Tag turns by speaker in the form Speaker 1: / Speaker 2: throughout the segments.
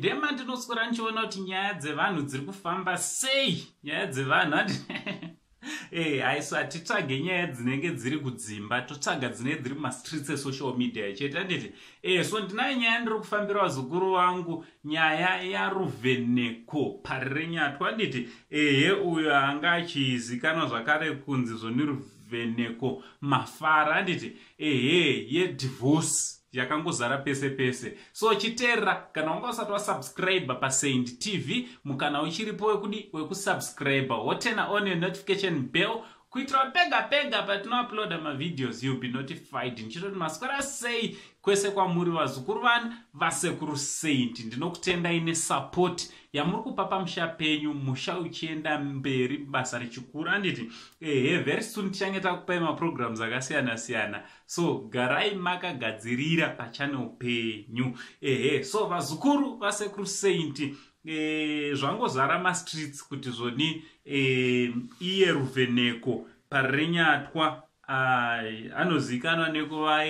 Speaker 1: Ndema ndinoswera ndichiona kuti nyaya dzevanhu dziri kufamba sei. Nyaya dzevanhu handi haiso hatitsvage nyaya dzinenge dziri kudzimba, totsvaga dzinenge dziri mumastreets esocial media chete, handiti? So ndinayo nyaya ndiri kufambira vazukuru vangu, nyaya yaRuvheneko Parirenyatwa, handiti? Ehe, uyo anga achizikanwa zvakare kunzi zvoni Ruvheneko Mafara, handiti? Ehe, yedivorce yakangozara pese pese. So chiteerera, kana wanga usati wasubscribe paSaint TV, mukana uchiripo wekudi wekusubscribe, woturn on your notification bell kuitira pega pega patinouploada mavideos, you'll be notified. Ndichitoti maswera sei kwese kwamuri, vazukuru vani vasekuru Saint. Ndinokutendai nesupport yamuri kupa pamusha penyu, musha uchienda mberi, basa richikura, handiti? Ehe, very soon tichange takupai maprograms akasiyana siyana, so garai makagadzirira pachannel penyu. Ehe, so vazukuru vasekuru Saint, zvangozara mastreets kuti zvoni iye Ruvheneko Parirenyatwa anozivikanwa nekuva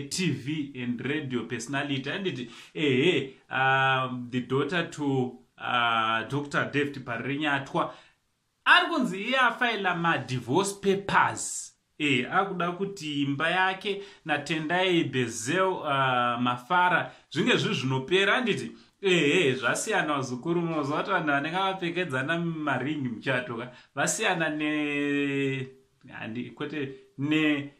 Speaker 1: tv and radio personality, handiti? Ehe, the daughter to Dr David Parirenyatwa, ari kunzi iye afaila madivorce papers. Akuda kuti imba yake naTendai Bezel Mafara zvinge zviri zvinopera, handiti? Ehe, zvasiyana vazukuru. Munoziva kuti vanhu vanenge vapfekedzana maringi muchato ka vasiyana ne handi kwete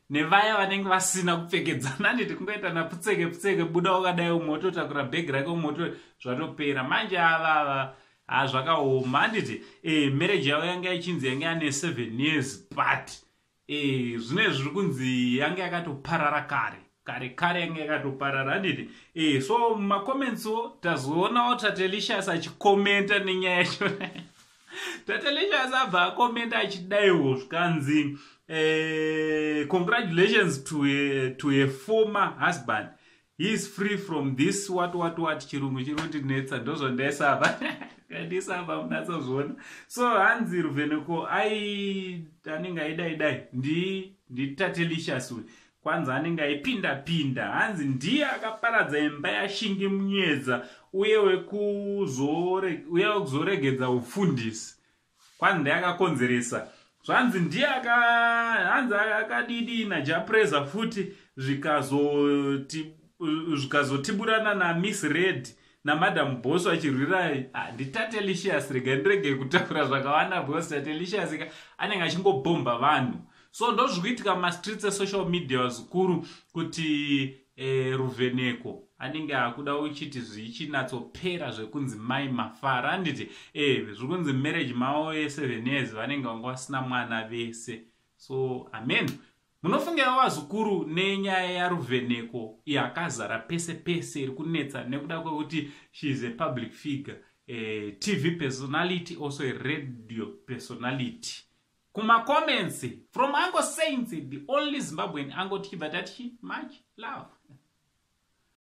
Speaker 1: nevaya vanenge vasina kupfekedzana, handiti? Kungoita naputseke putseke, buda wakadai, umwe wototakura bhegi rake, umwe woto zvatopera. Manje ava ava hazvakaoma, handiti? Marriage yavo yanga ichinzi yanga yane 7 years, but zvine zviri kunzi yanga yakatoparara kare kare kare, yanga yakatoparara, handiti? So mumacomments-wo tazoonawo Tatelicious achikomenta nenyaya yacho. Tatelicious abva akomenta achidaiwo, zvikanzi, "Congratulations to a former husband. He is free from this what what what." Chirungu chiri kundinetsa, ndozvandaisava ndisava munatsozviona. So hanzi Ruvheneko ai anenge aidai dai ndiTatelicious uyu, kwanzi anenge aipinda pinda, hanzi ndiye akaparadza imba yaShingi Munyedza uye wekuzoregedza ufundisi, kwanzi ndiye akakonzeresa. Zvanzi ndiye hanzi akadidi naJapreza futi, zvikazotiburana naMiss Red naMadam Boss achirwira. NdiTatelicious, rega ndirege kutaura zvakawanda because Tatelicious anenge achingobhomba vanhu. So ndozviri kuitika mumastreets esocial media zvikuru, kuti Ruvheneko anenge akuda uchiti zvichinatsopera zvekunzi Mai Mafara, handiti? Zviri kunzi marriage mavo ye7 years vanenge vanga vasina mwana vese. So amen, munofungawo vazukuru nenyaya yaRuvheneko yakazara pese pese iri kunetsa nekuda kwekuti she is a public figure, a TV personality, also a radio personality. Kumacomments from Uncle Saints, the only Zimbabwean uncle, tichibva tati much love.